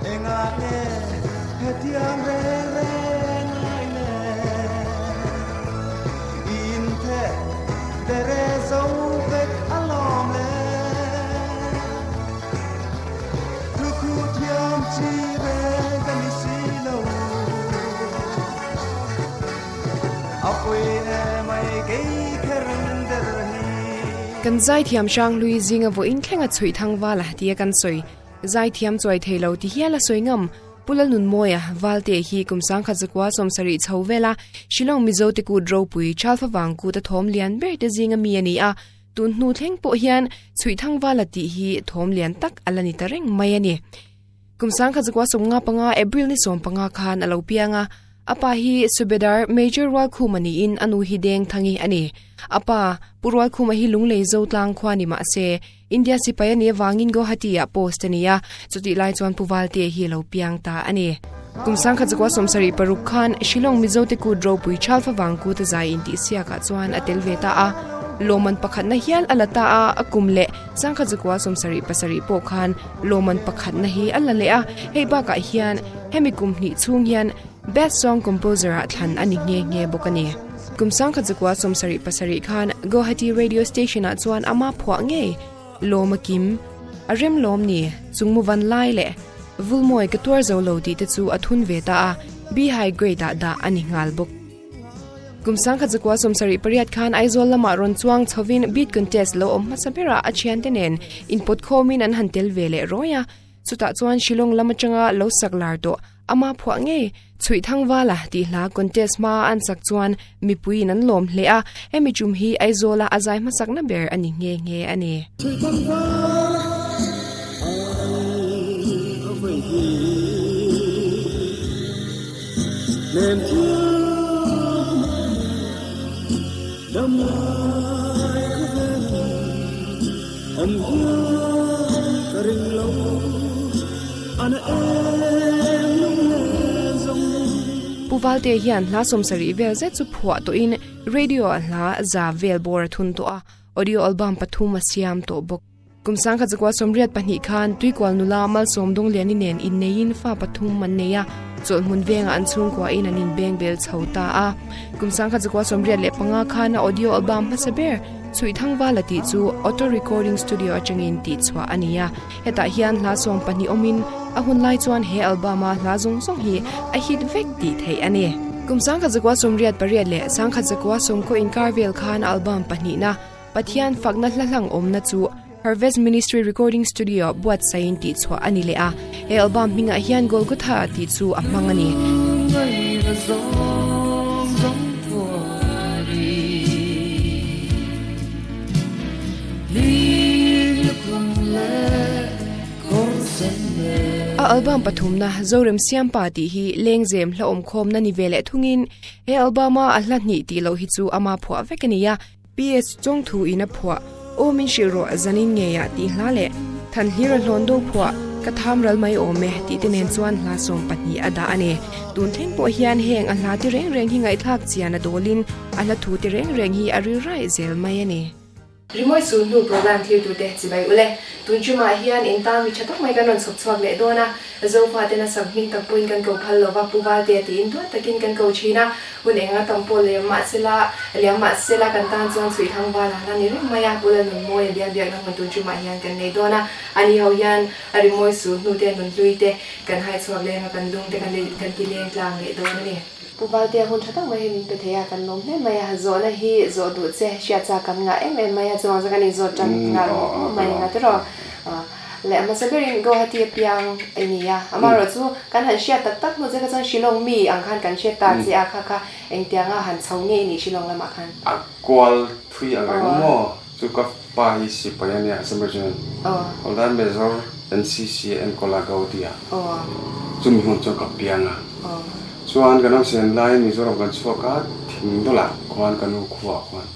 Engah nge hetiang reng reng ai le In the dere zo vek alawm le Thu khu thiam chi reng ka ni si lo A pawi emai kei kher der hi. Kan zaithiam hranghlui zinga vawiin thlenga chhuih thang vala tia kan sawi. Zaithiam chuai thei lo ti hial a sawi ngam. Pu Lalnunmawia, Valte hi kum 1970 chho vela Shillong Mizo te kut ropui Chalfa vang kut a thawm lian ber te zinga mi a ni a, tun hnu thleng pawh hian Chhuihthang Vala tih hi thawm lian tak a la ni ta reng mai a ni. Kum 1955 April ni 15 khan a lo piang a, A pa hi Subedar Major Rualkhuma niin a nu hi Deng Thangi a ni. A pa, Pu Rualkhuma hi Lunglei Zotlang khua ni mah se, India sipai a nih avangin Guwahati-ah post a ni a, chutih lai chuan Pu Valte hi a lo piang ta a ni. Kum 1976 khan Shillong Mizote kut ropui Chalfa Vangkut a zai intihsiakah chuan a tel ve ta a, lawmman pakhatna hial a la ta a, a kum leh 1977 pawh khan lawmman pakhatna hi a la leh a, hei bakah hian hemi kum hnih chhung hian Best Song Composer ah thlan a ni nghe nghe bawk a ni. Kum 1977 khan Guwahati Radio Station ah chuan ama phuah ngei Lawm a kim, a rem lawm ni, chungmu van lai leh Vulmawi ka tuar zo lo tih te chu a thun ve ta a, B High Grade ah dah a ni nghal bawk. Kum 1978 khan Aizawl lamah rawn chuang chhovin Beat Contest lo awm hmasa berah a thiante nen inpawt khawmin an han tel ve leh rawi a, Chutah chuan Shillong lam atanga lo sak lar tawh ama phuah ngei Chhuih Thangvala tih hla contest hma an sak chuan mipuiin an lawm hle a, hemi tum hi Aizawla a zai hmasakna ber a ni nghe nghe a ni. Chhuih Thangvala ai a vawi hi nem thiam dam lai khawvel Awm hian ka ring lo a na em lung len zawng. Pu Valte hian hla 70 vel zet chu phuah tawhin radio ah hla za vel bawr a thun tawh a, audio album pathum a siam tawh bawk. Kum 1982 khan Tuikual nula Malsawm Dawngliani nen inneiin fa pathum an nei a, chawlhhmun vengah an chhungkuain an inbeng bel chho ta a. Kum 1985 khan a audio album hmasa ber Chhuih Thangvala tih chu Auto Recording Studio atangin tih chhuah a ni a, hetah hian hla 12 awmin a hun lai chuan he album a hla zawng zawng hi a hit vek tih theih a ni. Kum 1988 leh 1990 inkar vel khan album pahnihna Pathian Fakna Hla Hlang awmna chu Harvest Ministry Recording Studio buatsaihin tih chhuah a ni leh a, he album hmingah hian Golgotha tih chu a hmang a ni. A album pathumna Zorem Siampa tih hi lengzem hla awmkhawmna ni ve leh thungin he album-a a hla hnih tih loh hi chu ama phuah vek a ni a. PS Chawngthu in a phuah, Aw min hrilh rawh zanin ngeiah tih hla leh Thanhlir a hlawn do phuah, Ka tham ral mai awm e tih te nen chuan hla 12 a dah a ni. Tun thleng pawh hian heng a hla ti reng reng hi ngaihthlak chian a dawlin a hla thu ti reng reng hi a ril raih zel mai a ni. Rimawi sul hnu program thirtute chibai ule. Tun chumah hian in tan mi tha tak mai kan rawn chhawp chhuak leh dawn a, Zofa tena sak hming tak pawhin kan ko phal lova, Pu Valte tiin duat takin kan ko thin a, hun enga tam pawh lem mah sela, liam mah sela kan tan chuan chhuih thang val han a ni reng mai a, Pu Lalnunmawia bial biakna hmun tun chumah hian kan nei dawn a, ani ho hian a rimawi sul hnu te, nun hlui te kan hai chhuak leng a, kan lung te kan ti leng tlang leh dawn a ni. Pu Valtea hun tha tak mai hi min pe thei a, kan lawm hle mai a, zawhna hi zawh duh che hriat chak kan ngah em em mai a, chuvang chuan kan inzawt tan nghal mawp mawp mai anga tiraw. Leh a hmasa berin Guwahati apiang i ni a, amaherawh chu kan han hriat tak tak hnu che kha chuan Shillong mi ang khan kan hriat ta che a, kha kha engtianga han chho nge i nih Shillong lamah khan? A kual thui ang reng maw? Chu ka pa hi sipai a nia, Assam Regiment, Holdan Major NCC a enkawl a Guwahati ah. Chumi hun chuan ka piang a. Chuan kan awmsen laiin Mizoram kan chhuak a, Thingdawlah khuan ka nu khuaah khuan.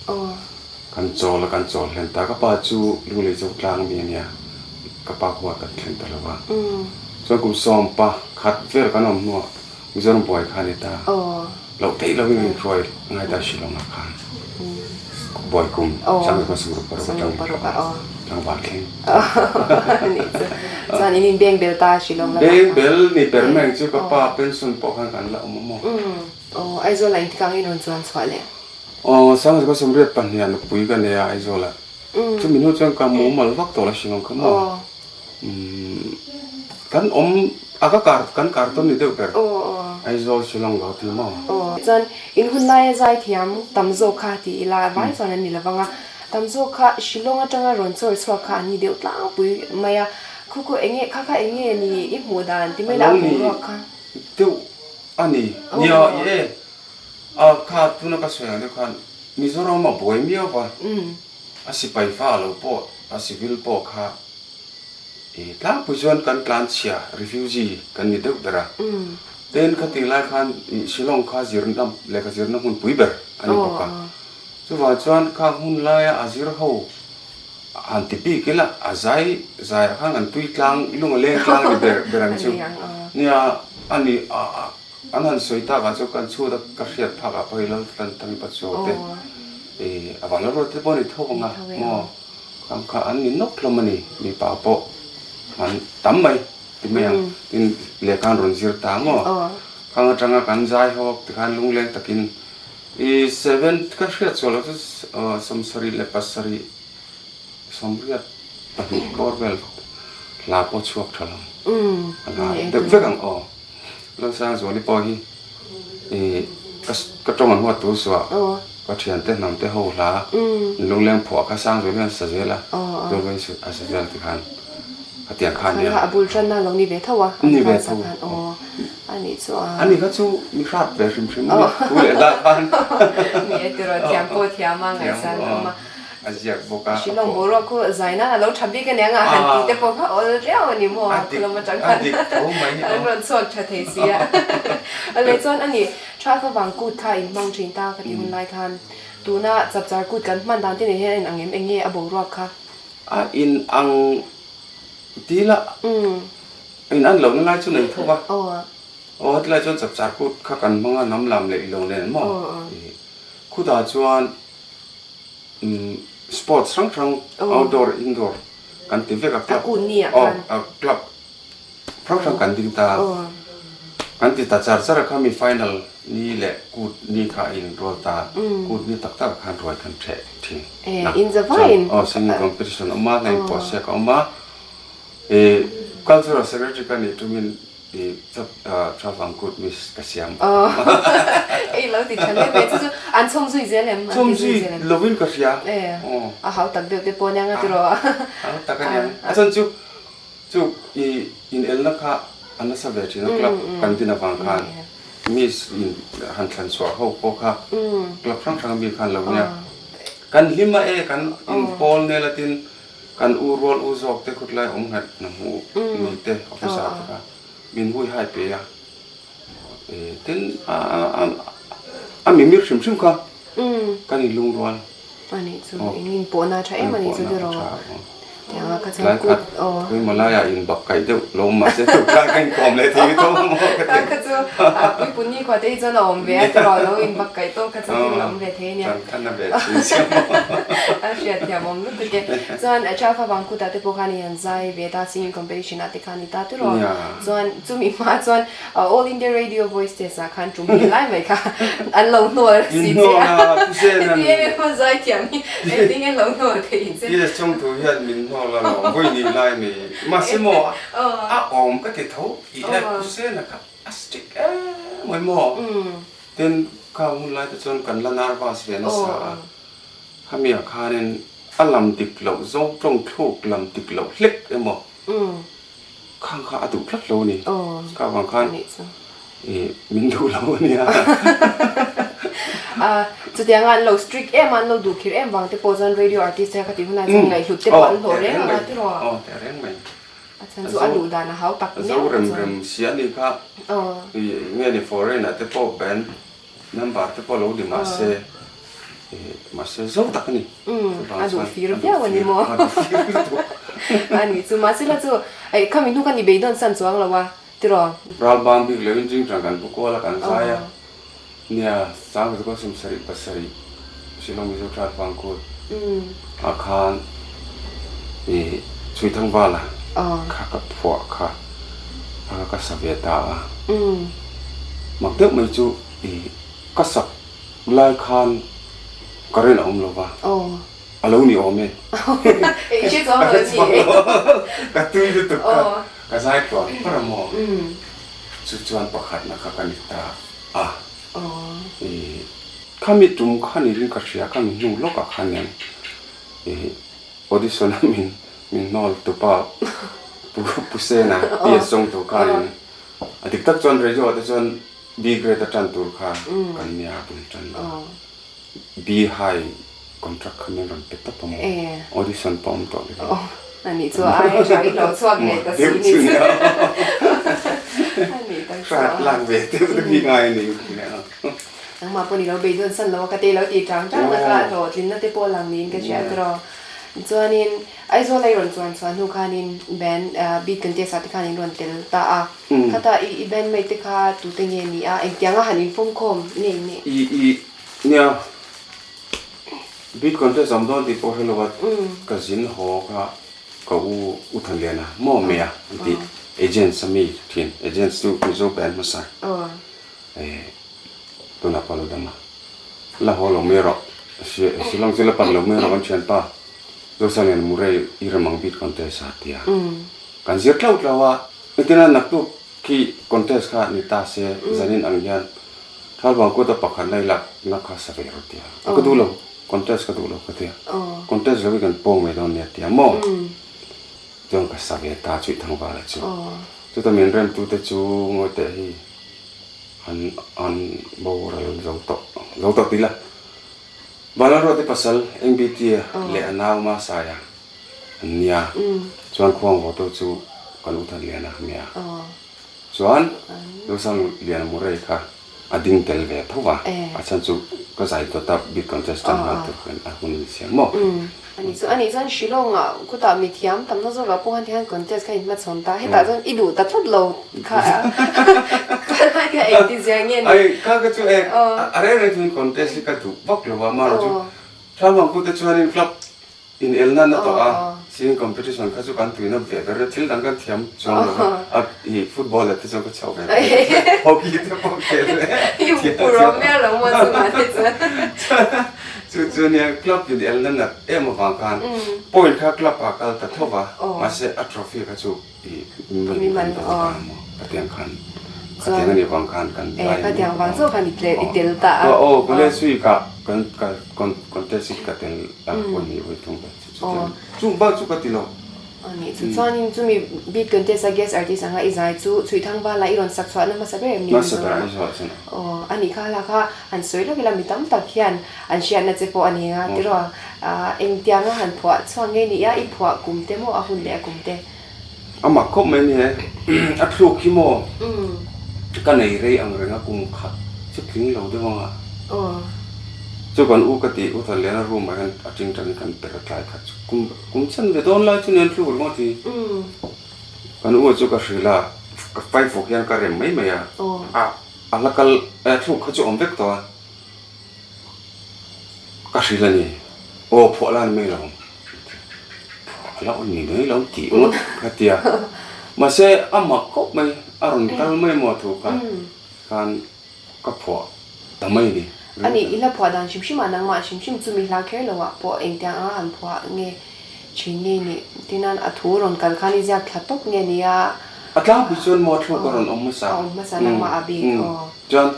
Kan chawl a, kan chawl hlen ta. Ka pa chu Lunglei zo tlang mi a nia, ka pa huat kan thlen ta lo a. Chuan kum 11 vel kan awm hnuah Mizoram buai kha a ni ta. Loh theih lovin min hruai ngai ta Shillong ah khan. Buai kum 1966 atang in hruai. Tlangval thleng. Anih chu. Chuan in inbeng bel ta Shillong lamah khan. Beng bel ni ber mai ang chu ka pa pension pawh khan kan la awm a maw. Aw Aizawl ah engtikah nge rawn chuan chhuah leh? Aw Sangzika sawmriat pahniha nupui ka nei a Aizawl ah. Chumi hnu chuan ka mumal vak tawh la Shillong kha maw. Kan awm a ka kar kan kar tawn ni deuh ber. Aizawl Shillong lo ti maw? Aw chuan in hun laia zaithiam tam zawk kha ti ila vai chuan an ni lovang a, tam zawk kha Shillong atanga rawn chawr chhuak kha an ni deuh tlangpui mai a, khu khu enge kha kha enge ni i hmuh dan ti mai la a boruak kha. Deuh a ni nia i e a kha tuna ka sawi ang deuh khan Mizoram a buai miau va a sipai fa lo pawh a civil pawh kha I tlangpui chuan kan tlanchhia, refugee, kan ni deuh ber a. Tin, khatih lai khan i Shillong kha zirna, lehkha zirna hmunpui ber a ni bawk a. Chuvang chuan kha hmun laia a zir ho han ti bik ila, a zai zaiah khan kan tui tlang, lung a leng tlang a ni ber ber ang chu. Nia, a ni a, an han sawi takah chuan kan chhut a, ka hriat phakah pawh hi Laltantami Pachuau te, i a vanlalrual te pawh a ni tho ang a, maw? Khang kha an ni nawk hlawm a ni, mipa pawh an tam mai ti mai ang, tin lehkha an rawn zir ta maw? Khang atanga kan zai ho tikhan lungleng takin i seven ka hriat chhuah loh chu 77 62 bawr vel hla pawh chhuak tha lo a hla deuh vek ang aw. Lalsangzuali pawh hi i ka tawng an huat tur suah ka thiante hnam te ho hla lungleng phuah kha Sangzuali hian sa zel a chuan a sa zel ti khan khatiang khan nia. A bul tanna lo ni ve tho a ni ve tho a ani kha chu mi hrat ve hrim hrim a ni thu leh hla khan ni e tiraw thiam pawh thiam a ngaihsan awm a. A ziak bawk a. Shillong boruak khu zai nan a lo tha bik aniang a, han tih te pawh kha awl riau a ni maw? Khulawm atang khan an rawn chhuak tha thei si a. Leh chuan a ni, Tha favang kut kha in hmang thin ta ka ti hun lai khan tuna chapchar kut kan hman dan te nen hian a in ang em eng nge a boruak kha? A in ang ti la, in an lohna lai chu nei tho va. Aw hetilai chuan chapchar kut kha kan hmang a, hnam lam leh ilo nen maw? Khutah chuan Sports hrang hrang outdoor indoor kan ti vek a club aw club hrang hrang kan ding ta kan ti ta char char a kha mi final ni leh kut ni kha a in rual ta kut ni tak tak ah khan ruai kan ṭheh ṭhin aw singing competition a awm a hla in pawh siak a awm a ih cultural secretary ka nih ṭumin I chap tha vang kut miss ka siam. Ei lo ti tha hle mai chu chu an chhawm zui zel em? Chhawm zui lovin ka hria. A hau tak deuh te pawh aniang a tiraw a. Hau tak aniang. A chuan chu chu i inelna kha a nasa ve thin a club kan din avang khan miss in han thlan chhuah ho pawh kha club hrang hrang ami khan lo nia. Kan hlim a e kan inpawl nel atin Kan u rual u zawk te khutlai awm nghet na hmu mi te officer te kha min hui hai pe a, tin a mimir hrim hrim kha kan in lungrual. Ani chu in in pawhna tha em ani chu tiraw tianga ka chuan Tlai khat khawi malai ah in bak kaih deuh lo awm mahse tuktlai ka inkawm leh thei tho maw ka ti. Ka chu puipun ni khua te hi chuan a awm ve a tiraw lo in bak kaih tawk kha chu thil a awm ve thei ania. Chan khan a ve thin sia maw. A hriat thiam awm lutuk e. Chuan Chalfa Vangkut ah te pawh khan i han zai ve ta singing competition ah te khan i ta tiraw. Chuan chumi hma chuan All India Radio Voice Test ah khan tum hi lai mai kha an lo hnawl si che a. Heti em em a zai thiam hi engtin nge lo hnawl thei che. Yes chung thu hian min hnawl a lawm vawi ni lai mai mahse maw a awm ka ti tho i e Hussein-a kha a strict em mai maw tin kha hun lai te chuan kan la nervous ve nasa a khami ah khanin a lam dik loh zo tawng thluk lam dik loh hlek emaw Khang kha a duh tlat lo a ni. Kha vang khan i min duh lo a nia. Chutianga an lo strict em a, an lo duh khir em vang te pawh chuan radio artist te kha tih hunah chuan ngaihhlut te pawh an hlawh reng ang a tiraw? Aw teh reng mai. A chhan chu a duh dan a hau tak miau a chuan. Zo rem rem si a ni kha. I nge ni foreign ah te pawh band member te pawh lo ni mahse mahse zo tak a ni. A duh fir viau a ni maw? A duh fir lutuk. A nih chu mahse la chu khami hnu khan i beidawn san chuang lo a tiraw? Ral ban bik loin jing tang kan pu kual a kan zai a nia Sangzika 77 Shillong Mizo Tribe Vangkut ah khan. I Chhuithangvala kha ka phuah kha kha ka sa ve ta a. Mak deuh mai chu i ka sak lai khan current a awm lo va, a lo ni awm e. Ka tui lutuk kha ka zai tluan par a maw? Chu chuan pakhatna kha ka ni ta a. I khami tum kha niin ka hria, khami hnu lawkah khan hian i Audition a min min hnawl tupa Pu Pu Sena PS zawng tur khanin a dik tak chuan radio ah te chuan B grade a tan tur kha kan nia a bul tan a. B high contract kha min rawn pe tawp a maw? Audition pawh awm tawh leh. Ani chu ai tha i hlawh chhuak leh ta si ni chu. Ani tak chu. Hrat lak ve deuh te hi ngai a ni. Nangmah pawh ni lo beidawn san lo a ka te lo ti tang tang tak a hlawhtlinna te pawh lang niin ka hria tiraw. Chuanin Aizawl a i rawn chuan chhuah hnu khanin band beat contest ah te khan in rawn tel ta a. Khata i i band mate te kha tute nge ni a engtianga han infawmkhawm nge in nih? I i nia beat contest awm dawn tih pawh hre lo a ka zin haw kha ka u U Thanliana maw mea an tih agents a mi thin agents chu Mizo band hmasa. Tunah pawh a lo dam a, la haw lo mai rawh, Shillong chu la pan lo mai rawh kan thianpa Zosang in Murray i rem ang beat contest a ti a, kan zir tlauh tlauh a, engtin a naktuk khi contest kha ni ta se zanin ang hian Thalbang kut a pakhat na i lak na kha sa ve rawh ti a, a ka duh lo, contest ka duh lo ka ti a, contest lo hi kan pawng mai dawn nia ti a maw? Chuan ka sa ve ta chuih Thangvala chu, chuta min remtute chu ngawi teh hi. An an boral zo tawh zo tawh tih la. Vanlalruati pasal NBT leh a nau Masaia an nia. Chuan khuang vawtu chu kan u Thanliana a nia. Chuan Zosang Liana Murray kha a ding tel ve tho va. A chhan chu ka zai dawt a big contestant nghal tur khan a hun a ni siam maw. Ani chu ani chuan Shillong ah khutah mithiam tamna zawk ah pawh khan tikhan contest kha in hmachhawn ta hetah chuan i duh ta tlat lo kha khalai kha engti zia nge ni. Ai kha ka chu e a reng reng chuan contest hi ka duh vak lo a amaherawh chu Thlalvang pute chuanin club in el nan a tawh a singing competition kha chu kan tuina ve ber a thil dang kan thiam chuang lo a i football ah te chuan ka chhoh ve ber hockey te pawh khel ve thiam. Chu chu nia club in elna nat em avang khan point kha club ah kal ta tho va, mahse a trophy kha chu i mimal kan dawn ta maw khatiang khan khatiang anih vang khan kan lai a ni. Aw college week ah kan contest hi ka tel a vawi hnih vawi thum vel chu chutiang chung bak chu ka ti lo. Anih chu chuanin chumi beat contest a guest artist anga i zai chu Chhuihthang Vala i rawn sak chhuahna hmasa ber em ni Hmasa ber a chhuah chuan. Aw anih kha hala kha han sawi lawk ila mi tam tak hian an hriatna che pawh a ni anga tiraw engtianga han phuah chhuak nge ni a i phuah kum te maw a hun leh a kum te. A mak khawp mai ni e a thluk hi maw ka nei rei ang reng a kum khat chu tling lo deuh anga chu kan u ka tih u Thanliana room ah hian a tingtangin kan per a tlai khat chu kum Kum chan ve dawn lai chu nen thluk ringawt hi kan u chu ka hrilh a, ka faifuk hian ka rem mai mai a, a a la kal a thluk kha chu awm vek tawh a, ka hrilh a ni, aw phuah la ni mai lo, phuah la ni mai lo tih ngawt ka ti a, mahse a mak khawp mai, a rawn kal mai maw thu kha khan. Ka phuah ta mai ni. A nih, i hla phuah dan hrim hrim ah nangmah hrim hrim chu mi hla kher lo ah pawh engtiang anga han phuah nge thin nge nih? Tinan a thu rawn kal khan i ziak thla tawp nge nia? A tlangpui chuan maw thluk a rawn awm hmasa. A awm hmasa nangmah a bik aw. Chuan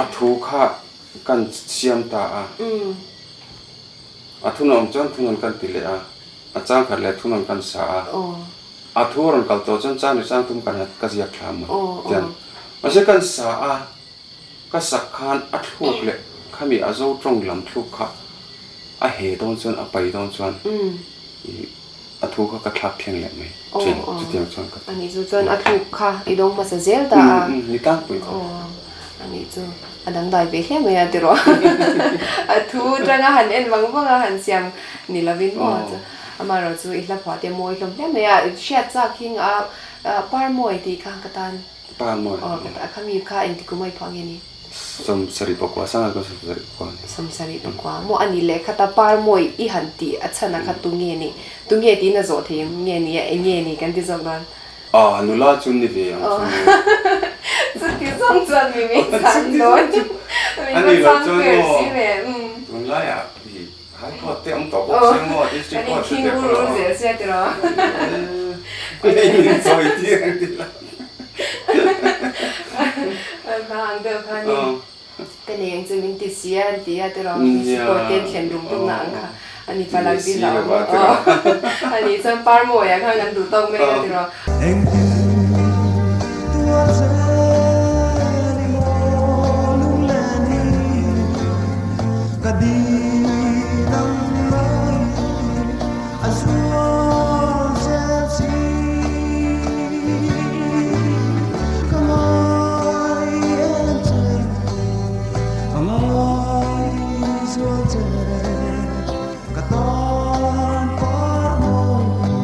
a thu kha kan siam ta a. A thunawn awm chuan thunawn kan ti leh a, a chang khat leh thunawn kan sa a. A thu a rawn kal tawh chuan chang leh chang tum kan ka ziak thla mai tiang. Mahse kan sa a, ka sak khan a thluk leh khami a zo tawng lam thluk kha a he dawn chuan a pai dawn chuan a thu kha ka thlak thleng leh mai thin chutiang chuan ka ti. Ani chu chuan a thluk kha i dawng hmasa zel ta a. Ni tlangpui kha. Ani chu a dangdai ve hle mai a tiraw. A thu tanga han en vang vang a han siam ni lovin maw chu. Amaherawh chu i hla phuah te mawi hlawm hle mai a, hriat chak hing a par mawi tih kha ka tan. Par mawi. Aw ka ta khami kha engti kum a i phuah nge ni? 74 sangha ka 74 ni. 74 maw a ni leh khat a par mawi i han tih a chhan a kha tu nge ni? Tu nge tiin a zawh thei em? Nge ni a eng nge ni kan ti zawk dawn? A nula chu ni ve ang chu. Chuti zawng chuan mi min chhan dawn. Min va chhang fair si ve. Tunlaiah i High court te awm tawh bawk se maw district court te pawh a awm. Zel sia tiraw. Min sawi tir ang tih la. Hna ang deuh khan in ka nei ang chu min ti si a an ti a tiraw district court te an thlen rum rum na ang kha a ni palang din a awm a nih chuan par mawiah khan an duh tawk mai a tiraw. Engtin tuar zel i maw lunglen hi ka din ang laiin a zual zel si. Ka ngai em che, ka ngai zual che. Ka tan par mawi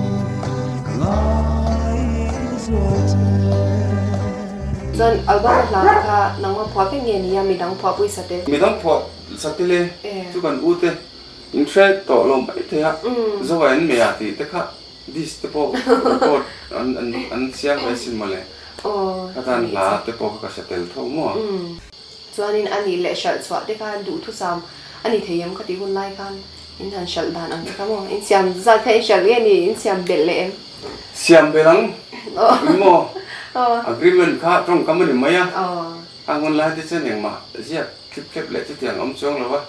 ka ngai zual che. Chuan album a hla te kha nangma phuah vek nge nia midang phuah pui sa tel? Midang phuah sa tel e, chu kan u te in hre tawh lo mai thei a, Zoa in mei ah tih te kha disc te pawh record an siam ve asin mawle, ka tan hla te pawh kha ka sa tel tho maw? Chuanin a nih leh hralh chhuah te khan duhthusam a ni thei em ka tih hun lai khan in han hralh dan ang che kha maw? In siam zat kha in hralh nge ni? In siam belh leh em? Siam belh ang in maw? Agreement kha tawngkam a ni mai a, a hun lai te chuan engmah ziak thlip thlep leh chutiang awm chuang lo a,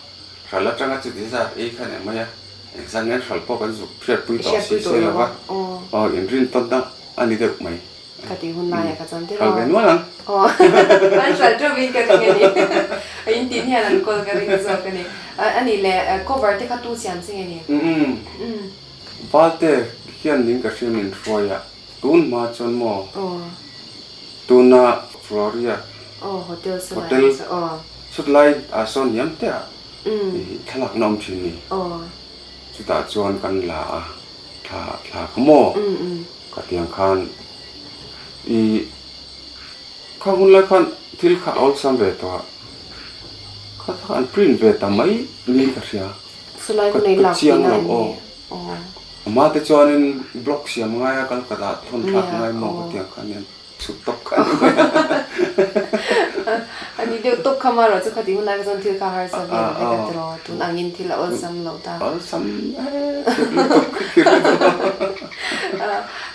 hralh atanga chuti zat ei kha ni mai a, engzat nge hralh pawh kan zuk hriatpui tawh si se lo va, aw inrintawnna a ni deuh mai. Ka tih hun laiah ka chuan tir aw. Kal ve nual ang. Aw an hralh teuh in ka ring a ni. A in tin hian an kawl ka ring zawk a ni. A nih leh cover te kha tu siam che nge ni? Umm. Valte hian min ka hria min hruai a, tun hma chuan maw? Aw. Tuna Floria. Aw hotel saw lai. Hotel sut lai ah sawn hiam te ah thlalakna awm thin ni. Aw. Chutah chuan kan la a. Thla thla kha maw? Ka tiang khan i kha hun lai khan thil kha a awlsam ve tawh a, kha kha an print ve ta mai niin ka hria. Chulai hun ei Ka lak chiang tihna lo an ni. aw. Aw. Ama te chuanin block siam ngai a kal ka dah thawn thlak Nia ngai maw ka aw. tiang khan hian chhut tawp kha a ni mai a. A ni deuh tawp kha marawh chu khati hun lai kha chuan thil kha harsa vel vek a Aw. tiraw tun angin thil a awlsam lo ta. Awlsam eh lutuk khir lutuk.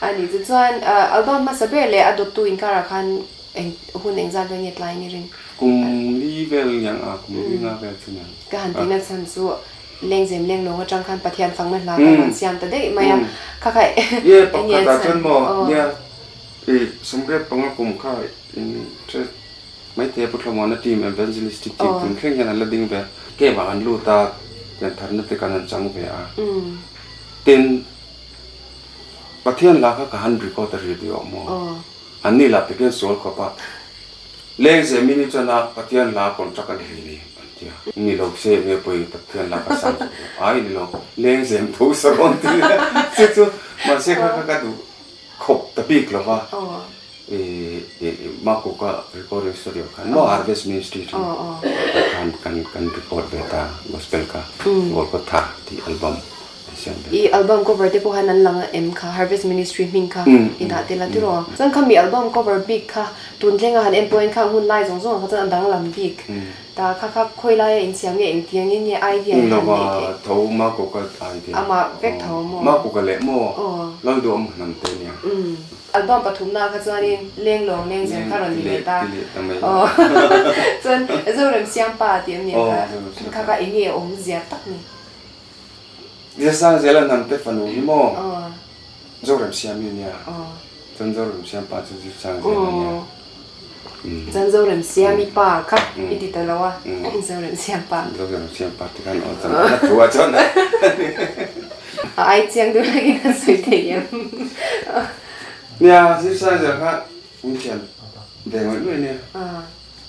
A ni chu chuan album hmasa ber leh a dawttu inkarah khan eng hun engzat vel nge tlai ni rin? Kum li vel niang a, kum li nga vel chu niang. Ka han tihna chhan chu Lengzem lenglawng atang khan Pathian fakna hla kha rawn siam ta daih mai a, kha kha Ye eng nge pakhat ah chhan? chuan maw nia i sawmriat panga kum kha in hre maithei a Pu Thlamuana team evangelistic team tun thleng hian an la ding ve a, camp ah an lut a, piantharna te kan han chang ve a, tin Pathian hla kha ka han record a radio ah maw an ni lah tihian sual khawp a. Lengzem in i chuan a Pathian hla contract a ni hlei nei an ti a. Ni lo se nge pawi Pathian hla ka sang zawk lo. Ai ni lo, lengzem tho sa rawn ti a. Chu chu mahse kha kha ka duh khawp ta bik lo va. I Makuka recording studio khan maw Harvest Ministry thin khan kan kan record ve ta gospel kha Golgotha tih album. I album cover te pawh khan an lang em kha Harvest Ministry hming kha i dah tel a tiraw. Chuan khami album cover bik kha tun thlenga han en pawhin khang hun lai zawng zawngah kha chuan a danglam bik ta kha kha khawi laia insiam nge engtiang in nge idea hi han neih theih. Tho Makuka idea. Amah vek tho maw? Makuka leh maw Lalduhawm hnam te nia. Album pathumna kha chuanin Lenglawng Lengzem kha rawn ni leh ta. Aw chuan Zoremsiampa tih em ni ang kha kha kha eng nge a awmzia tak ni? Zesang zela hnamte fanu hi maw Zoremsiam hi nia. Chuan Zoremsiam pa chu Zesang zela nia. Chuan Zoremsiami pa kha i ti ta lo a, Zoremsiam pa. Zoremsiam pa ti khan aw chuan a thu a chuan. A ai chiang deuh hlek in a sawi thei em. Nia, Zesang zel kha min thiam ve ngawih ngawih nia.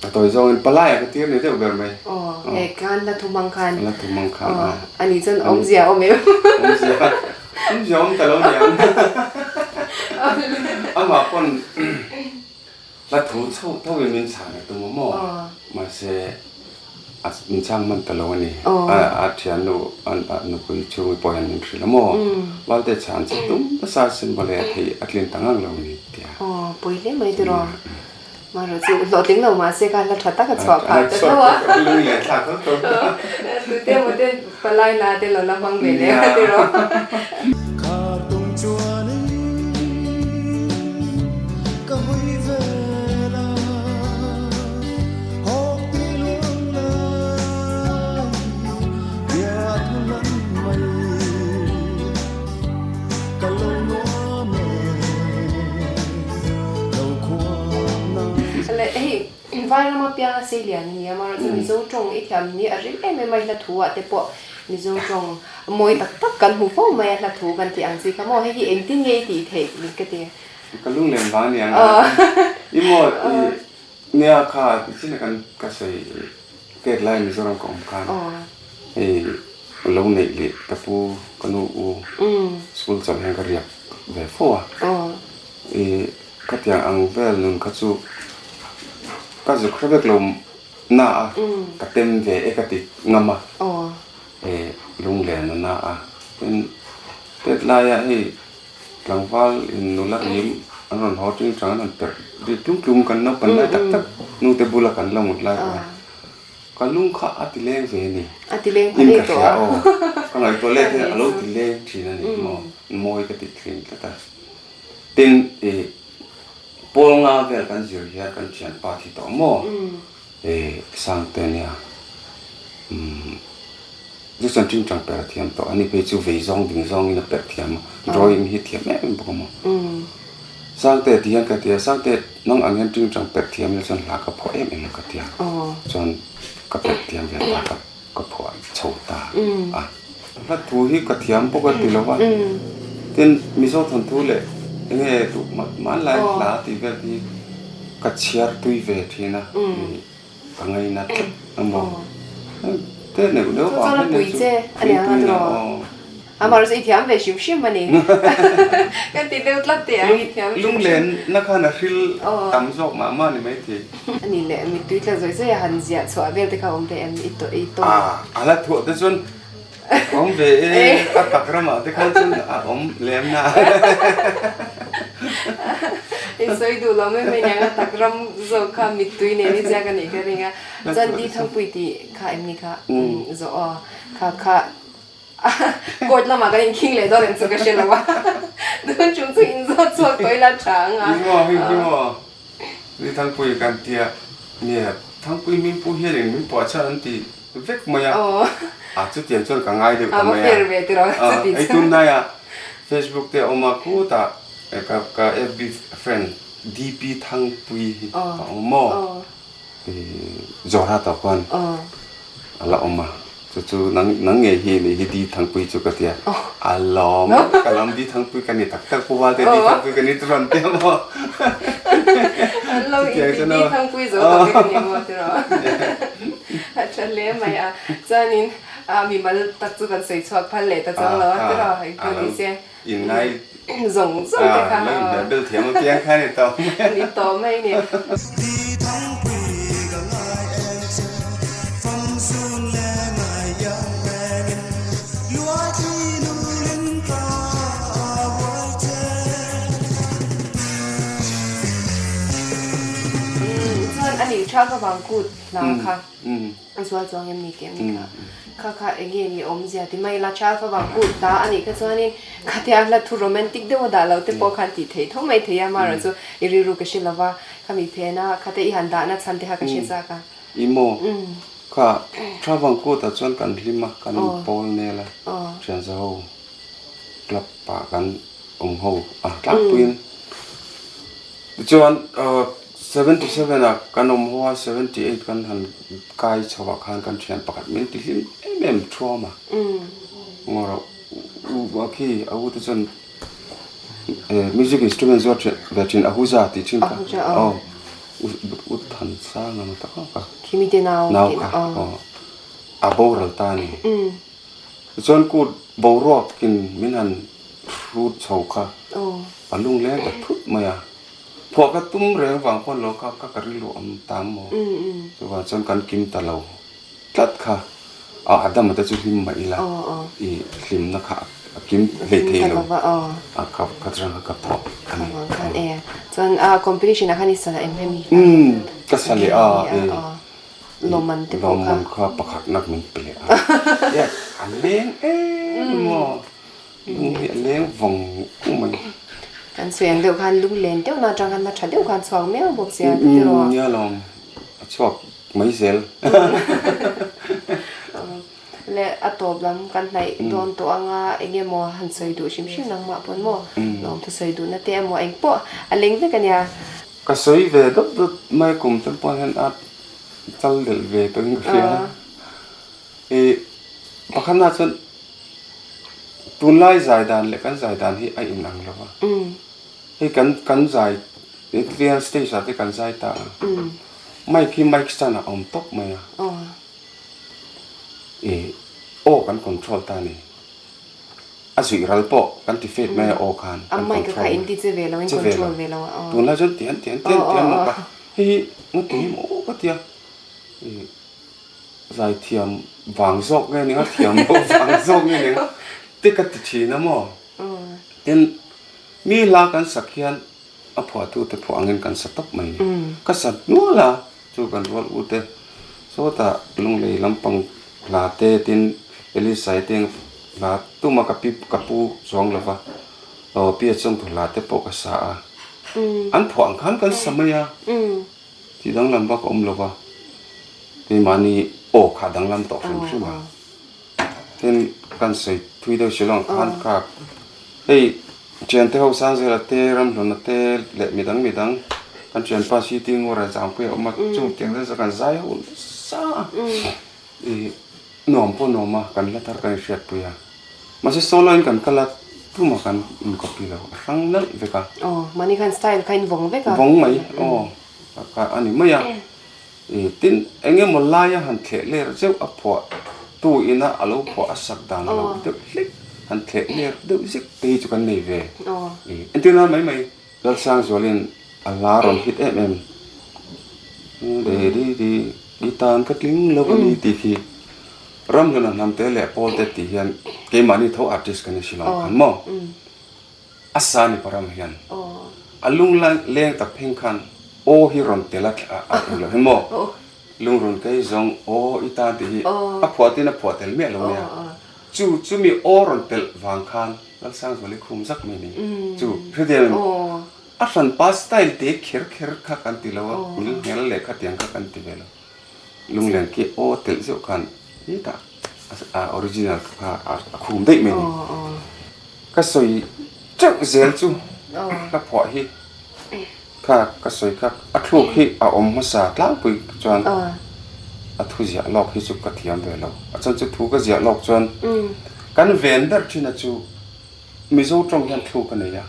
A tawi zawngin palai a ka tir ni deuh ber mai. Aw, he khan la thum ang khan. La thum ang khan a. A nih chuan awmzia awm em? Awmzia, awmzia awm ta lo niang. Amah pawn Hla thu chho tho in min chhan a tum a maw? Mahse a min chhang hman ta lo a ni. A thiannu a nupui chhungi pawh hian min hrilh a maw? Valte chhan che tum nasa sin mawle a thei a tlin ta ngang lo ni tia. Aw pawi hle mai tiraw. Mahro chu hlawhtling lo mahse kha hla tha tak a chhuah phah ta tho a. Lung leh thlak tho tho. Tute maw te palai la te lo la hmang ve leh a tiraw. Khar tum chuanin ka hawi vel a, hawk ti luang lai biathu lan mai ka lo nuam e. Le hei vai rama pianga sei lian a nia amaherawhchu Mizo tawng i thiam ni a ril em em a i hla thu ah te pawh Mizo tawng mawi tak tak kan hmu fo mai a hla thu kan tih ang chi kha maw hei hi engtin nge i tih theih ka ti. Ka lunglen vang a niang a i maw i nia kha tichin a kan ka sawi tet lai Mizoram ka awm khan hei lo neih leh ka pu ka nu u school chawlh hian ka riak ve fo a. I khatiang ang vel nun kha chu ka zuk hre vek lo na a, ka tem ve e ka ti ngam a, e lunglen a na a. Tin, tet laia hei tlangval in nula rim an rawn haw ting tang an rawn perh ri tlung tlung kan naupan lai tak tak nu te bula kan la ngut lai kha ka lung kha a ti leng ve a ni. A ti leng pha leh tawh a. Ka ngaihtuah let hian a lo ti leng thin a ni maw, mawi ka ti thin tlat a. Tin, i pawl nga vel kan zir hian kan thianpa thi tawh maw? I Sangte nia. Umm, chu chuan tingtang per a thiam tawh. Ani phei chu vei zawng ding zawngin a perh thiam a, drawing hi thiam em em bawk a maw? Sangte ti hian ka ti a, Sangte nang ang hian tingtang perh thiam ila chuan hla ka phuah em em ang ka ti a. Chuan ka perh thiam ve ta ka ka phuah chho ta a. Hla thu hi ka thiam bawk a ti lo va, tin Mizo thawnthu leh enge duh hmanlai hla tih vel hi ka chhiar tui ve thin a, ka ngaina tlat a maw. Te neuh neuh vang hian nen chu puipui na aw. Amah chu i thiam ve hrim hrim a ni. Kan ti deuh tlat teh ang i thiam hrim hrim. Lunglen na khan a hril tam zawk mah mah ni maithei. A ni leh mittui tla zawih zawih a han ziah chhuah vel te kha awm ve em i tawh i tawn. Ah a la thuah te chuan awm ve e a tak ramah te khan chuan a awm lem na. I sawi duh lo mai mai niang a tak ram zawk kha mittui nen i ziak a nih ka ring a. Chuan Di Thangpui tih kha em ni kha zawh aw kha kha Court lamah kan inkhing leh dawn em chu ka hre lo a, tun chung chu inzawt chhuak tawh ila tha ang a. Ni maw, hei hi maw, ni Thangpui kan tia, nia Thangpui min pu hian eng min puah chhan an ti vek mai a, a chutiang chuan ka ngai deuh ta mai a, hei tunhnaiah Facebook te a awm a, khutah ka FB friend DP Thangpui hi a awm maw. Zawrha tawh khuan a la awm a, chu chu nang nang ngei hi nih hi Di Thangpui chu ka ti a, a lawm ka lam Di Thangpui ka ni tak tak Pu Valte Di Thangpui ka ni chu rawn ti a maw? An lo inti Di Thangpui zo tak vek a ni maw tiraw? A tha hle mai a, chuanin mimal tak chu kan sawi chhuak phal leh ta chuang lo a tiraw hei pawh ni se. Inngai zawng zawng te kha lo inhmel bel thiam apiang kha ni tawh mai. Ni tawh mai ni. Chuan a nih tha ka vang kut hna kha. A zual chuang em ni tih a ni kha. Kha kha eng nge ni awmzia ti mai ila Child favang kut ta a nih kha chuanin khatia hla thu romantic deuh a dah lo te pawh khan tih theih tho mai thei a, amaherawh chu i rilru ka hre lo va, khami phen a khate i han dahna chhan te kha ka hre chak a. I maw? Kha Child favang kut ah chuan kan hlim a, kan inpawl nel a, thianza ho club ah kan awm ho a tlangpuiin. Tichuan 77 ah kan awm ho a, 78 kan han kai chho ah khan kan thian pakhat min ti hlim em em thuam a. Ngawrh u a khi a u te chuan music instrument zawt ve thin Ahuja tih thin kha. Aw u than sang ang tak ang ka. Khimi te nau nau kha aw a boral ta a ni. Tichuan kut boruak in min han hrut chho kha a lungleng ta thut mai a. Phuah ka tum reng vang pawn lo kha ka ka rilru awm ta maw? Chuvang chuan kan kim ta lo tlat kha. A Adama te chu hlim mah ila i hlimna kha a kim hlei thei lo a ka ka rang kha ka phuah a ni. Khan e chuan a competition ah khan i sa em hemi? Umm ka sa leh a e. Lawmman te pawh kha. Lawmman kha pakhat nak min pe leh a. A leng em maw? Lung hi a leng vawng vawng mai. Kan sawi ang deuh khan lung len deuh na atang khan na tha deuh khan chhuak miau bawk sia tiraw? Nia lawm, a chhuak mai zel. Le a tawp lam kan hnaih dawn tawh anga eng emaw han sawi duh hrim hrim nangmah pawn maw lawm thu sawi duhna te emaw eng pawh a leng vek a nia. Ka sawi ve dawt dawt mai kum te pawh hian a chal delh ve tawhin ka hria. I pakhatna chuan Tunlai zai dan leh kan zai dan hi a inang lo va. Hei kan kan zai real stage ah te kan zai ta a. Mic hi mic stand ah a awm tawp mai a. I aw kan control ta a ni. A zuih ral pawh kan ti fade mai a aw khan kan control. A mic kha in ti che ve lo in control ve lo a. Tunlai chuan tian tian tian tian maw ka hei hi nga ti hi maw ka tia. I Zaithiam vang zawk nge nia, thiam loh vang zawk nge nia te ka ti thin a maw? Tin, mi hla kan sak hian a phuahtute phuah angin kan sa tawp mai ni. Ka sa nual a, chu kan rual u te sawtah Lunglei lampang hla te tin Elisai te hla tuma ka pi ka pu chuang lo va, aw pi a chungthu hla te pawh ka sa a, an phuah ang khan kan sa mai a. Tih danglam vak a awm lo va, keimahni aw kha danglam tawh hrim hrim a. Tin, kan sawi thui deuh si lo ang khan kha hei thiante ho Sangzela te, Ramhluna te leh midang midang kan thianpa City Ngura Zangpuia a awm a, chung tiang zet kan zai ho nasa a. I nuam pawh nuam a, kan hla thar kan inhriatpui a. Mahse solo in kan kal a, tumah kan in copy lo, a hrang nalh vek a. Aw, mahni khan style kha in vawng vek a. Vawng mai, aw, ka a ni mai a. I tin eng emaw laia han thleh ler zeuh a phuah tu ina a lo phuah a sak dan a lo deuh hlek, han thleh ler deuh zek te hi chu kan nei ve. I entir nan mai mai. Lalsangzualin a hla rawn hit em em De di di i tan ka tling lo a ni tih khi Ramhlun a hnamte leh Pawlte tih hian keimahni tho artist kan ni si lo ang khan maw? A sa ni param hian a lung leng tak pheng khan aw hi rawn tel a a eng lo hi maw? Lungrun kei zawng aw i tan tih hi a phuah tin a phuah tel miah lo nia. Chu chumi aw rawn telh vang khan Lalsangzuali khum zak mai ni. Chu hriathiam a hranpa style te kher kher kha kan ti lo a, ngil nghel leh khatiang kha kan ti ve lo. Lunglen khi aw telh zeuh khan hetah a original kha a khum daih mai ni. Ka sawi teuh zel chu hla phuah hi kha ka sawi kha a thluk hi a awm hmasa tlangpui chuan a thu ziah lawk hi chu ka thiam ve lo. A chuan chu thu ka ziah lawk chuan kan ven ber thin a chu Mizo tawng hian thluk a nei a,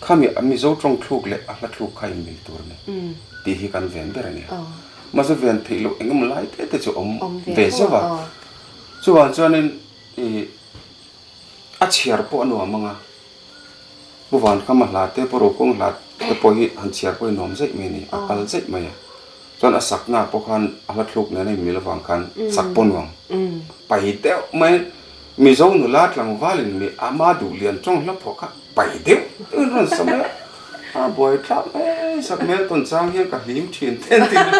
khami Mizo tawng thluk leh a hla thluk kha inmil tur a ni tih hi kan ven ber a ni. Mahse ven theih loh eng emaw lai te te chu awm ve zeuh a. Chuvang chuanin ih a chhiar pawh a nuam ang a, Pu Vankhama hla te Pu Rokung hla te pawh hi han chhiar pawh hi nuam zaih mai a ni, a kal zaih mai a. Chuan a sakna pawh khan a hla thluk nen a inmil avang khan sak pawh nuam pai deuh mai. Mizo nula tlangvalin mi ama duh lian tawng hla pawh kha pai deuh deuhin rawn sa mai a, a buai tlak mai sak hmel tawn chang hian ka hlim thin ten tih hi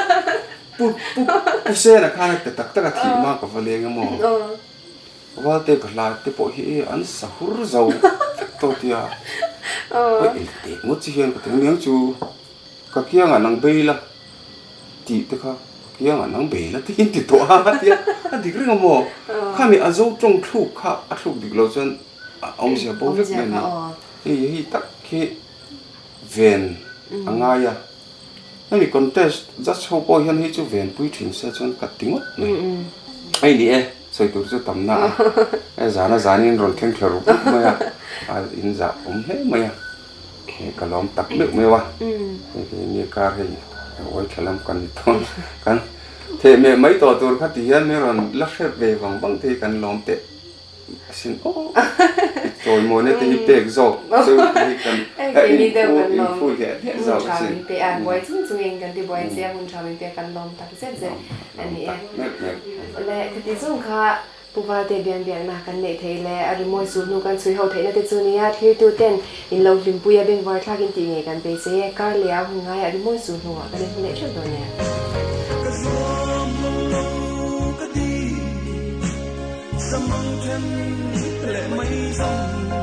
Pu Pu Pu Sena khan a pe tak tak a thih hma ka va leng emaw Valte ka hla te pawh hi an sa hur zo vek tawh tia Oi engteh ngawt chi hian ka ti aniang chu. Ka kiangah nang bei la tih te kha ka kiangah nang bei la tiin ti tawh a a ti a, a dik reng a maw? Khami a zo tawng thluk kha a thluk dik lo chuan a awmzia bo vek mai a ni. Hei hei tak hi ven a ngai a, hemi contest judge ho pawh hian hei chu ven pui thin se chuan ka ti ngawt mai. Hei ni e, sawi tur chu tam na a, he zana zanin rawn thleng thla rup rup mai a, a inzah awm hle mai a. Hei ka lawm tak meuh meuh a, hei hi ni kar hei uai tha lam kan ni tawh kan theh meh mai tawh tur kha ti hian min rawn la hrep ve vang vang te hi kan lawm teh sin aw. I chawimawina te hi pek zawk chu te hi kan a inphu inphu hliah hliah zawk a sin. Pe a buai chung chungin kan ti buai che a hun tha min pek kan lawm tak zet zet a ni e. Le khati zawng kha Pu Valte bian biakna kan neih theih leh a rimawi sul hnu kan chhui ho theihna te chu nia thlirtu ten in lo hlimpui a bengvar thlak in tih ngei kan beisei e. Kar leh a hun ngaiah rimawi sul hnuah kan inhmu leh theuh dawn nia. Ka zuam lo lo ka ti, samang then leh mai zawng.